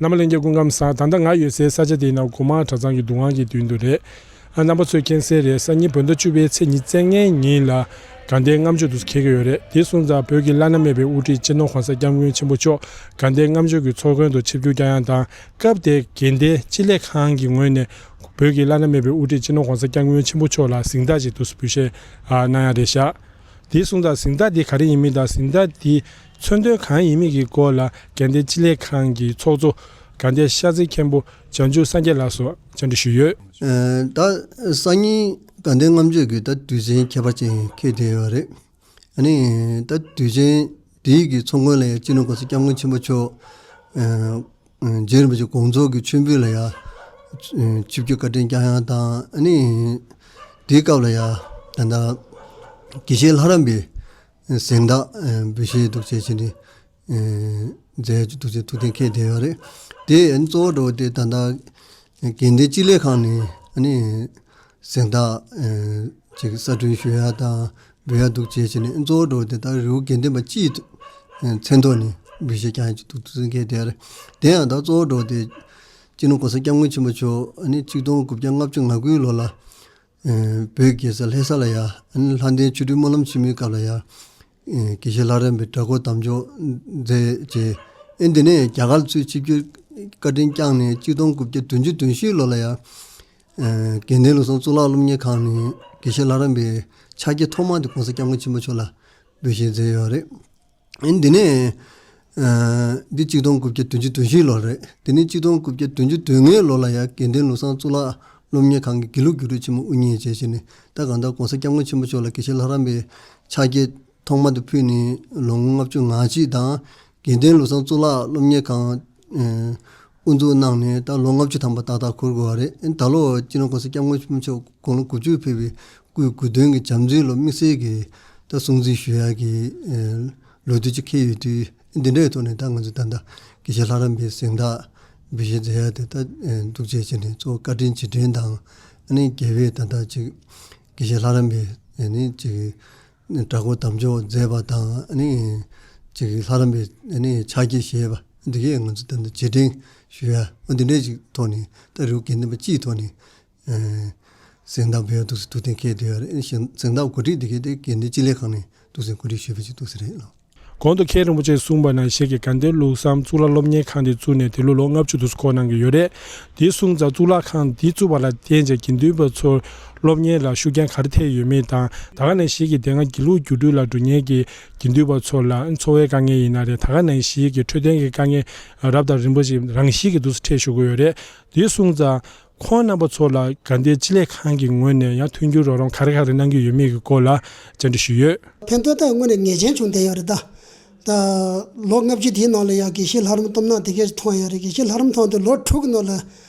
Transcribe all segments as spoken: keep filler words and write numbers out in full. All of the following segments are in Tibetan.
རྣམ་པ་ལྷན་རྒྱས་སྐུ་ཁམས་བཟང་། ད་ལྟ་ང་ཡོད་སའི་ས་ཆ་དེའི་ནང་སྒོ་མང་གྲྭ་ཚང་གི་འདུ་ཁང་གི་མདུན་དུ་རེད། ཨ་རྣམ་པ་ཚོས་མཁྱེན་གསལ་རེད། སང་ཉིན་བོད་ཟླ་བཅུ་པའི་ཚེས་ཉི་ཤུ་རྩ་ལྔའི་ཉིན་ལ་དགའ་ལྡན་ལྔ་མཆོད་དུ་འཁེལ་གྱི་ཡོད་རེད། དེ་སོང་ཙང་བོད་ཀྱི་བླ་ན་མེད་པའི་དབུ་ཁྲིད་སྤྱི་ནོར་༸གོང་ས་༸སྐྱབས་མགོན་ཆེན་པོ་མཆོག་དགའ་ལྡན་ལྔ་མཆོད་ཀྱི་ཚོགས་མགོན་དུ་ཆིབས་བསྒྱུར་བསྐྱངས་ཡ་དང་། སྐབས་དེར་དགེ་ལྡན་སྤྱི་ལས་ཁང་གི་ངོས་ནས་བོད་ཀྱི་བླ་ན་མེད་པའི་དབུ་ཁྲིད་སྤྱི་ནོར་༸གོང་ས་༸སྐྱབས་མགོན་ཆེན་པོ་མཆོག་ལ་གཟེངས་རྟགས་ཅིག་འདུག་སེ་འབུལ་བཞེས་གནང་ཡ་རེད་ཤག་དེ་སོང་ཙང་གཟེངས་རྟགས་དེ་ག་རེ་ཡིན་མིན་དང་། གཟེངས་རྟགས་དེ་མཚོན་དོན་གང་ཡིན་མིན་གྱི་སྐོར་ལ་དགེ་ལྡན་སྤྱི་ལས་ཁང་གི་ཚོགས་གཙོ་དགའ་ལྡན་ཤ་ཚའི་མཁན་པོ་བྱང་ཆུབ་སངས་རྒྱས་ལགས་སུ་བཅར་འདྲི་ཞུས་ཡོད། ཨ་ད་སང་ཉིན་དགའ་ལྡན་ལྔ་མཆོད་ཀྱི་ད་དུས་ཆེན་ཁྱད་པར་ཅན་འཁེལ་བསྡད་ཡོད་རེད། ཨ་ནི་ད་དུས་ཆེན་དེའི་གི་ཚོགས་མགོན་ལ་ཡང་སྤྱི་ནོར་༸གོང་ས་༸སྐྱབས་མགོན་ཆེན་པོ་མཆོག་ཨ་རྗེ་རིན་པོ་ཆེ་དགོངས་རྫོགས་ཀྱི་མཆོད་འབུལ་ལ་ཡང་ཆིབས་བསྒྱུར་བཀའ་དྲིན་བསྐྱངས་ཡ་དང་། ཨ་ནི་དེའི་སྐབས་ལ་ཡང་ད་ལྟ་དགེ་བཤེས་ལྷ་རམས་པའི་གཟེངས་རྟགས་འབུལ་བཞེས་འདུག་བྱས་བྱས་ནས་མཛད་ཡ་ཅིག་འདུག་བྱས་ཐུགས་གཏན་འཁེལ་བསྡད་ཡོད་རེད། དེ་ཨ་ནི་གཙོ་བོ་འདྲ་བོ་དེ་ད་ལྟ་དགེ་ལྡན་སྤྱི་ལས་ཁང་ནས་ཨ་ནི་གཟེངས་རྟགས་ཅིག་གསར་སྐྲུན་ཞུ་ཡ་དང་འབུལ་ཡ་འདུག་བྱས་བྱས་ནས། གཙོ་བོ་འདྲ་བོ་དེ་ད་རི་བོ་དགེ་ལྡན་པ་སྤྱིའི་མཚན་ཐོག་ནས་འབུལ་བཞེས་བསྐྱངས་ཡ་ཅིག་འདུག་ཐུགས་གཏན་འཁེལ་བསྡད་ཡོད་རེད། དེ་ཡང་ད་གཙོ་བོ་འདྲ་བོ་དེ་སྤྱི་ནོར་༸གོང་ས་༸སྐྱབས་མགོན་ཆེན་པོ་མཆོག་ཨ་ནི་གཅིག་སྟོང་དགུ་བརྒྱ་ལྔ་བཅུ་ང་དགུའི་ལོ་ལ་ཨེ་བོད་རྒྱལ་ས་ལྷ་ས་ལ་ཡ་ཨ་ནི་ལྷ་ལྡན་ཆོ་འཕྲུལ་སྨོན་ལམ་ཆེན་མོའི་སྐབས་ལ་ཡ་ཨེ་དགེ་བཤེས་ལྷ་རམས་པའི་གྲྭ་སྐོར་དམ་འཇོག་མཛད་བྱས། ཨེ་འདི་ནས་རྒྱ་གར་ཚུར་ཆིབས་བསྒྱུར་བཀའ་དྲིན་བསྐྱངས་ནས་གཅིག་སྟོང་དགུ་བརྒྱ་བདུན་ཅུ་དོན་བཞི་ལོ་ལ་ཡ་ཨེ་དགེ་ལྡན་ལུགས་བཟང་གཙུག་ལག་སློབ་གཉེར་ཁང་ནས་དགེ་བཤེས་ལྷ་རམས་པའི་ཕྱག་འཁྱེར་ཐོག་མ་དེ་༸གོང་ས་༸སྐྱབས་མགོན་ཆེན་པོ་མཆོག་ལ་འབུལ་བཞེས་མཛད་ཡོད་རེད། ཨེ་འདི་ནས་ཨ་འདི་གཅིག་སྟོང་དགུ་བརྒྱ་བདུན་ཅུ་དོན་བཞི་ལོ་རེད། དེ་ནས་གཅིག་སྟོང་དགུ་བརྒྱ་བདུན་ཅུ་དོན་ལྔའི་ལོ་ལ་ཡ་དགེ་ལྡན་ལུགས་བཟང་གཙུག་ལག་སློབ་གཉེར་ཁང་གི་དགེ་ལུགས་རྒྱུགས་སྤྲོད་ཆེན་མོ་དབུ་བརྙེས་བྱས་བྱས་ནས། ད་གང་ལྟར་༸གོང་ས་༸སྐྱབས་མགོན་ཆེན་པོ་མཆོག་ལ་དགེ་བཤེས་ལྷ་རམས་པའི་ཕྱག་འཁྱེར་ཐོག་མ་དེ་ཕུལ་ནས་ལོ་ངོ་ལྔ་བཅུ་ང་གཅིག་དང་། དགེ་ལྡན་ལུགས་བཟང་གཙུག་ལག་སློབ་གཉེར་ཁང་ཨེ་དབུ་འཛུགས་གནང་ནས་ད་ལོ་ལྔ་བཅུ་ཐམ་པ་ཏག་ཏག་འཁོར་དགོས་པ་རེད། ཨེ་ད་ལོ་སྤྱི་ནོར་༸གོང་ས་༸སྐྱབས་མགོན་ཆེན་པོ་མཆོག་དགུང་ལོ་དགུ་བཅུར་ཕེབས་པའི་སྐུའི་དགུང་སྟོན་གྱི་བྱམས་བརྩེའི་ལོ་དམིགས་བསལ་གྱི་ད་སྲུང་བརྩི་ཞུ་ཡ་གི་ཨེ་ལོ་དུས་ཅིག་འཁེལ་ཡོད་དུས། འདི་འདྲའི་ཐོག་ནས་ད་ང་ཚོ་ད་ལྟ་དགེ་བཤེས་ལྷ་རམས་པའི་གཟེངས་རྟགས་འབུལ་བཞེས་མཛད་ཡ་དེ་ད་ཨེ་འདུག་བྱས་བྱས་ནས་གཙོ་བོ་བཀའ་དྲིན་རྗེས་དྲན་དང་། ཨ་ནི་རྒྱལ་བས་ད་ལྟ་ཅིག་དགེ་བཤེས་ལྷ་རམས་པའི་ཨ་ནི་ཅིག་གྲྭ་སྐོར་དམ་འཇོག་མཛད་པ་དང་། ཨ་ནི་ཅིག་ལྷ་རམས་པའི་ཨ་ནི་ཕྱག་འཁྱེར་བཞེས་པ་འདི་གས་ང་ཚོ་ད་ལྟ་རྗེས་དྲན་ཞུ་ཡ་འོ་འདི་འདྲའི་ཅིག་ཐོག་ནས། ད་རེའུ་དགེ་ལྡན་པ་སྤྱིའི་ཐོག་ནས་ཨེ་གཟེངས་རྟགས་འབུལ་ཡ་འདུག་སེ་ཐུགས་གཏན་འཁེལ་བསྡད་ཡོད་རེད། གཟེངས་རྟགས་གོ་སྒྲིག་འདི་གས་དེ་དགེ་ལྡན་སྤྱི་ལས་ཁང་ནས་འདུག་སེ་གོ་སྒྲིག་ཞུས་པ་ཅིག་འདུག་སེ་རེད་ལགས། གོང་དུ་མཁན་རིན་པོ་ཆེས་གསུངས་པ་ནང་བཞིན་གྱི་དགའ་ལྡན་ལུགས་བཟང་གཙུག་ལག་སློབ་གཉེར་ཁང་དེ་བཙུགས་ནས་དེ་ལོ་ལོ་ལྔ་བཅུ་དུས་སུ་འཁོར་གནང་གི་ཡོད་རེད། དེ་སོང་ཙང་གཙུག་ལག་ཁང་འདི་བཙུགས་པ་ལ་བརྟེན་བྱས་དགེ་འདུན་པ་ཚོར་སློབ་གཉེར་ལ་ཤུགས་རྐྱེན་ག་རེ་ཐེབས་ཡོད་མེད་དང་། ད་ག་ནང་བཞིན་གྱི་དེ་སྔ་དགེ་ལུགས་རྒྱུགས་སྤྲོད་ལ་འགྲོ་མཁན་གྱི་དགེ་འདུན་པ་ཚོ་ལ་འཚོ་བའི་དཀའ་ངལ་ཡིན་ན་རེད། ད་ག་ནང་བཞིན་གྱི་འཕྲོད་བསྟེན་གྱི་དཀའ་ངལ་རབ་དང་རིམ་པ་ཞིག་རང་བཞིན་གྱི་འདུག་སེ་འཕྲད་ཞུ་གི་ཡོད་རེད། དེ་སོང་ཙང་། ཁོང་རྣམ་པ་ཚོ་ལ་དགའ་ལྡན་སྤྱི་ལས་ཁང་གི་ངོས་ནས་ཡང་མཐུན་འགྱུར་རོགས་རམ་ག་རེ་ག་རེ་གནང་གི་ཡོད་མེད་ཀྱི་སྐོར་ལ་བཅར་འདྲི་ཞུས་ཡོད། ཕན་ཐོགས་ད་དངོས་གནས་ངེས་ཅན་བྱུང་བསྡད་ཡོད་རེད་ད། ད་ལོ་ལྔ་བཅུ་དེའི་ནང་ལ་ཡང་དགེ་བཤེས་ལྷ་རམས་སྟོབས་ན་དེ་གས་མཐོང་ཡོད་རེད། དགེ་བཤེས་ལྷ་རམས་མཐོང་དུས་ལོ་དྲུག་གི་ནང་ལ་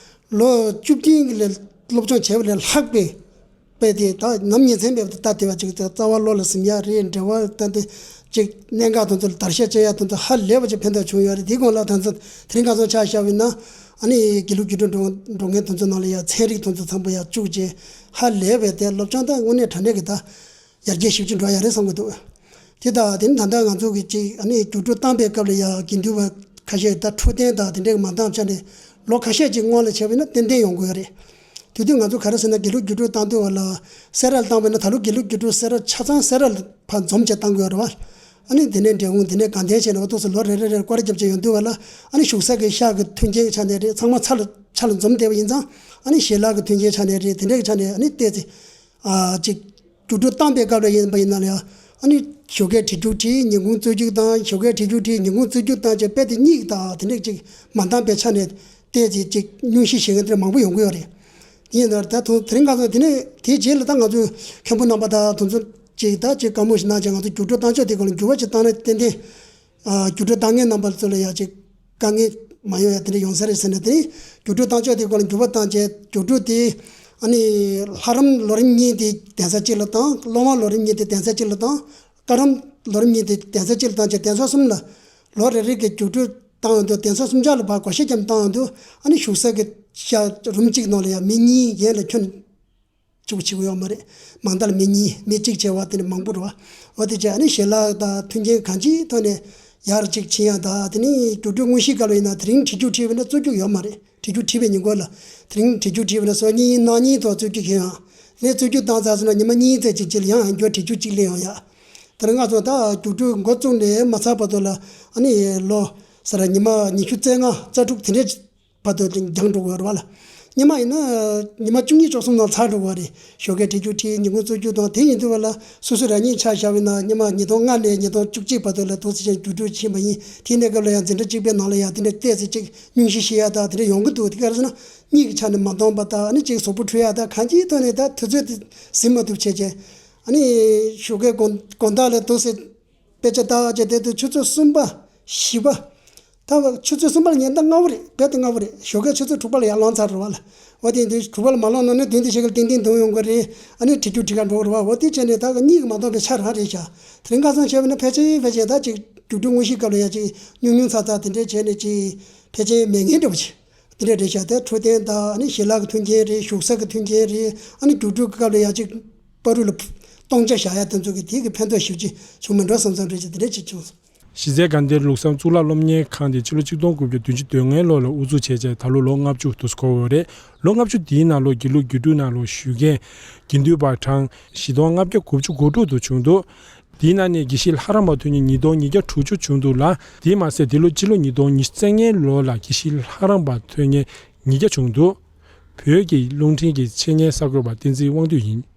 ལོ་བཅུ་བདུན་གྱི་ལས་སློབ་སྦྱོང་བྱས་པ་ལས་ལྷག་པའི་དཔེ་དེ་ད་ནམ་ཉིན་མཚན་མེད་པར་ལྟ་བདེ་བ་ཅིག་ད་རྩ་བ་བློ་ལ་ཟིན་ཡ་རེད། འབྲེལ་བ་ད་དེ་ཅིག་གནད་འགག་དེ་ཚོ་ལ་བརྡར་ཤ་བཅད་ཡ་དེ་ཚོ་ཧ་ལས་པ་ཅིག་ཕན་ཐོགས་བྱུང་ཡོད་རེད། དེའི་སྒང་ལ་ད་ཚོ་དེ་རིང་ཁ་སང་ཆ་བཞག་པ་ཡིན་ན། ཨ་ནི་དགེ་ལུགས་རྒྱུགས་སྤྲོད་འགྲོ་འགྲོ་མཁན་དེ་ཚོ་ནང་ལ་ཡ་ཚན་རིག་དེ་ཚོ་ཚང་པོ་ཡ་བཅུག་བྱས་ཧ་ལས་པའི་དེ་སློབ་སྦྱོང་ད་དངོས་གནས་དྲང་གནས་ཀྱི་ད་ཡར་རྒྱས་ཞེ་པོ་ཅིག་འགྲོ་ཡ་རེད་བསམ་གྱི་འདུག་དེ་ད་དེ་ནི་ད་ལྟ་ང་ཚོ་གི་ཅིག་ཨ་ནི་རྒྱུགས་སྤྲོད་བཏང་པའི་སྐབས་ལ་ཡ་དགེ་འདུན་པ་ཁ་ཤས་ད་འཕྲོད་བསྟེན་དང་དེ་འདྲའི་མ་འདང་ཆ་ནས་ལོ་ཁ་ཤས་ཅིག་སྔོན་ལ་བྱས་པ་ཡིན་ན་ཏན་ཏན་ཡོང་གི་ཡོད་རེད། དེ་དུས་ང་ཚོ་ག་རེ་ཟེར་ན་དགེ་ལུགས་རྒྱུགས་སྤྲོད་བཏང་དུས་བ་ལ་སེ་ར་ལ་བཏང་བ་ཡིན་ན་ད་ལོ་དགེ་ལུགས་རྒྱུགས་སྤྲོད་སེ་ར་ཆ་ཚང་སེ་ར་ལ་ཕར་འཛོམས་བྱས་བཏང་གི་ཡོད་རེད་བ། ཨ་ནི་དེ་ནས་འབྲས་སྤུངས་དེ་ནས་དགའ་ལྡན་བྱས་ནས་འོ་ཐོག་སུ་ལོ་རེ་རེ་རེར་སྐོར་ར་བརྒྱབ་བྱས་ཡོང་དུས་བ་ལ། ཨ་ནི་བཞུགས་ས་གི་ཤག་གི་མཐུན་རྐྱེན་ཆ་ནས་རེད། ཚང་མ་ཚ་ལ་ཚ་ལ་འཛོམས་བསྡད་པ་ཡིན་ཙང་། ཨ་ནི་ཞལ་ལག་གི་མཐུན་རྐྱེན་ཆ་ནས་རེད། དེ་འདྲའི་ཆ་ནས་ཨ་ནི་བལྟས་ཚེ། ཨ་ཅིག་རྒྱུགས་སྤྲོད་བཏང་པའི་སྐབས་ལ་ཡིན་པ་ཡིན་ན་ལ་ཡང་། ཨ་ནི་ཞོགས་ཀའི་ཁྲིད་རྒྱུགས་ཁྲིད་ཉིན་གུང་རྩོད་རྒྱུགས་དང་། ཞོགས་ཀའི་ཁྲིད་རྒྱུགས་ཁྲིད་ཉིན་གུང་རྩོད་རྒྱུགས་བཏང་བྱས་དཔེ་དེ་གཉིས་དང་དེ་འདྲ་ཅིག་མ་འདང་པའི་ཆ་ནས་བལྟས་ཚེ་ཅིག་སྙུང་གཞི་བཞེས་མཁན་དེ་འདྲ་མང་པོ་ཡོང་གི་ཡོད་རེད། དེ་ཡིན་ན་ད་དུང་དེ་རིང་ཁ་སང་དེ་ནས་དེའི་རྗེས་ལ་ད་ང་ཚོའི་མཁན་པོ་རྣམ་པ་དང་དེ་ཚོ་ཅིག་ད་ཅིག་བཀའ་མོལ་ཞིག་གནང་བྱས་ང་ཚོ་རྒྱུགས་སྤྲོད་བཏང་ཕྱོགས་དེ་སྐོར་ལ་འགྱུར་བ་ཅིག་བཏང་ན་ཏན་ཏན། ཨ་རྒྱུགས་སྤྲོད་བཏང་མཁན་རྣམ་པ་ཚོ་ལ་ཡང་ཅིག་དཀའ་ངལ་མ་ཡོང་ཡ་དེ་འདྲ་ཡོང་ས་རེད་ཟེར་ནས། དེ་རིང་རྒྱུགས་སྤྲོད་བཏང་ཕྱོགས་དེ་སྐོར་ལ་འགྱུར་བ་བཏང་བྱས་རྒྱུགས་སྤྲོད་དེ། ཨ་ནི་ལྷ་རམས་ལོ་རིམ་གཉིས་དེ་གདན་ས་གཅིག་ལ་བཏང་། སློབ་མ་ལོ་རིམ་གཉིས་དེ་གདན་ས་གཅིག་ལ་བཏང་། བཀའ་རམས་ལོ་རིམ་གཉིས་དེ་གདན་ས་གཅིག་ལ་བཏང་བྱས་གདན་ས་གསུམ་ལ་ལོ་རེ་རེ་གི་རྒྱུགས་སྤྲོད་བཏང་ཡོང་དུས། གདན་ས་གསུམ་ཆ་ལ་ཕར་བགོ་བཤའ་བརྒྱབ་བཏང་ཡོང་དུས། ཨ་ནི་བཞུགས་ས་གི་ཤག་རུམ་གཅིག་ནང་ལ་ཡང་མི་གཉིས་ཡན་ལ་ཁྱོན་གཅིག་པོ་བྱེད་ཀྱི་ཡོད་མ་རེད། མང་མཐའ་ལ་མི་གཉིས་མི་གཅིག་བྱས་པ་དེ་ནི་མང་པོ་རེད་བ། འོ་དེ་བྱས་ཨ་ནི་ཞལ་ལག་དང་མཐུན་རྐྱེན་གང་ཅིའི་ཐོག་ནས་ ཡར་གཅིག་ཕྱིན་ཡ་ད། དེ་ནས་རྒྱུགས་སྤྲོད་དངོས་གཞིའི་སྐབས་ལ་ཡིན་ན་དེ་རིང་བྲིས་རྒྱུགས་བྲིས་པ་ན་རྩོད་རྒྱུགས་ཡོད་མ་རེད། བྲིས་རྒྱུགས་བྲིས་པའི་ཉིན་གུང་ལ། དེ་རིང་བྲིས་རྒྱུགས་བྲིས་པ་ན་སང་ཉིན་གནངས་ཉིན་ཐོག་རྩོད་རྒྱུགས་ཁེལ་ཡོང་། དེ་ནས་རྩོད་རྒྱུགས་བཏང་ཚར་སོང་ན་ཉི་མ་གཉིས་ཙམ་ཅིག་ཅིག་ལ་ཡང་ཡང་བསྐྱར་བྲིས་རྒྱུགས་གཅིག་སླེབས་ཡོང་ཡ། དེ་རིང་ང་ཚོ་ད་རྒྱུགས་སྤྲོད་འགོ་བཙུགས་ནས་མ་ཚར་བར་དུ་ལ་ཨ་ནི་ལོ་ཟེར་ཉི་མ་ཉི་ཤུ་རྩ་ལྔ་རྩ་དྲུག་དེ་འདྲས་བར་དུ་འགྱངས་འགྲོ་གི་ཡོད་རེད་བ་ལ། སྔོན་མ་ཡིན་ན་ཉི་མ་བཅུ་གཉིས་བཅུ་གསུམ་ནང་ཚར་འགྲོ་གི་ཡོད་རེད། ཞོགས་ཀས་བྲིས་རྒྱུགས་བྲིས། ཉིན་གུང་རྩོད་རྒྱུགས་དང་། དེ་ཡིན་དུས་བ་ལ་སོ་སོ་རང་ཉིད་ཆ་བཞག་པ་ཡིན་ན་ཉི་མ་ཉིས་སྟོང་ལྔ་ནས་ཉིས་སྟོང་བཅུ་གཅིག་བར་དུ་ལ་འདུག་སེ་བྱས་རྒྱུགས་སྤྲོད་ཕྱིན་པ་ཡིན། དེའི་གནས་སྐབས་ལ་ཡང་འཛིན་གྲྭ་གཅིག་པའི་ནང་ལ་ཡང་དེ་འདྲ་ཏོག་ཙམ་ཅིག་སྙུང་གཞི་བྱེད་ཡ་ད་དེ་འདྲ་ཡོང་གི་འདུག་དེ་ག་རེ་ཟེར་ན་གཉིད་ཀྱི་ཆ་ནས་མ་འདང་པ་ད། ཨ་ནི་ཅིག་གཟུགས་པོ་འཁྲུ་ཡ་ད། གང་ཅིའི་ཐོག་ནས་ད་དུས་ཚོད་དེ་ཟིན་མ་ཐུབ་བྱས་བྱས། ཨ་ནི་ཞོགས་ཀའི་དགོང་དགོང་དག་ལ་འདུག་སེ་དཔེ་ཆ་ལྟ་བྱས་བསྡད་དུས་ཆུ་ཚོད་གསུམ་པ། བཞི་པ། ད་ཆུ་ཚོད་གསུམ་པ་ལ་ཉལ་ན་སྔ་བོ་རེད། རྦད་དེ་སྔ་བོ་རེད། ཞོགས་ཀས་ཆུ་ཚོད་དྲུག་པ་ལ་ཡར་ལངས་ཚར་རེད་བ་ལ། འོ་དེ་དུས་དྲུག་པ་ལ་མ་ལངས་ན་ནི་མདུན་དེ་ཞིག་ག་ཏིང་ཏིང་རྡུང་ཡོང་གི་རེད། ཨ་ནི་བྲིས་རྒྱུགས་བྲིས་ག་འགྲོ་གི་རེད་བ། འོ་དེ་བྱས་ནས་ད་གཉིད་མ་འདང་བའི་ཆ་རང་རེད་ཤག་དེ་རིང་ཁ་སང་བྱས་པ་ན་ཕལ་ཆེར་ཕལ་ཆེར་ད་ཅིག་རྒྱུགས་སྤྲོད་དངོས་གཞིའི་སྐབས་ལ་ཡ་ཅིག་ཉུང་ཉུང་ཚ་ཚ་དེ་འདྲས་བྱས་ནས་ཅིག་ཕལ་ཆེར་མེད་ངེས་འདྲ་པོ་ཅིག་དེ་འདྲས་རེད་ཤག་དེ་འཕྲོད་བསྟེན་དང་ཨ་ནི་ཞལ་ལག་གི་མཐུན་རྐྱེན་རེད། བཞུགས་ས་གི་མཐུན་རྐྱེན་རེད། ཨ་ནི་རྒྱུགས་སྤྲོད་ཀྱི་སྐབས་ལ་ཡ་ཅིག་བར་དུ་ལ་སྟོང་ཆ་བཞག་ཡ་དེ་ཚོ་གི་དེ་གི་ཕན་ཐོགས་ཞེ་པོ་ཅིག་བྱུང་མི་འགྲོ་བསམ་བསམ་རེད་ཤག་དེ་འདྲས་ཅིག་བྱུང་སོང་། གཞིས་རྩེ་དགའ་ལྡན་ལུགས་བསམ་གཙུག་ལག་སློབ་གཉེར་ཁང་དེ་ཕྱི་ལོ་ཆིག་སྟོང་དགུ་བརྒྱ་བདུན་ཅུ་དོན་ལྔའི་ལོ་ལ་དབུ་འཛུགས་བྱས་རྗེས་ད་ལོ་ལོ་ལྔ་བཅུ་དུ་འཁོར་བ་རེད། ལོ་ལྔ་བཅུ་འདིའི་ནང་ལོགས་དགེ་ལུགས་རྒྱུད་དྲུག་ནང་ལོགས་ཞུགས་མཁན་དགེ་འདུན་པ་གྲངས་བཞི་སྟོང་ལྔ་བརྒྱ་དགུ་བཅུ་གོ་དྲུག་དུ་བྱུང་འདུག་དེའི་ནང་ནས་དགེ་བཤེས་ལྷ་རམས་པ་ཐོན་མཁན་ཉིས་སྟོང་ཉིས་བརྒྱ་དྲུག་ཅུ་བྱུང་འདུག་ལ། དེས་མ་ཟད་འདི་ལོ་སྤྱི་ལོ་ཉིས་སྟོང་ཉི་ཤུ་རྩ་ལྔའི་ལོ་ལ་དགེ་བཤེས་ལྷ་རམས་པ་ཐོན་མཁན་ཉིས་བརྒྱ་བྱུང་འདུག་བོད་ཀྱི་རླུང་འཕྲིན་གྱི་ཆེད་གཉེར་གསར་འགོད་པ་བསྟན་འཛིན་དབང་འདུས་ཡིན།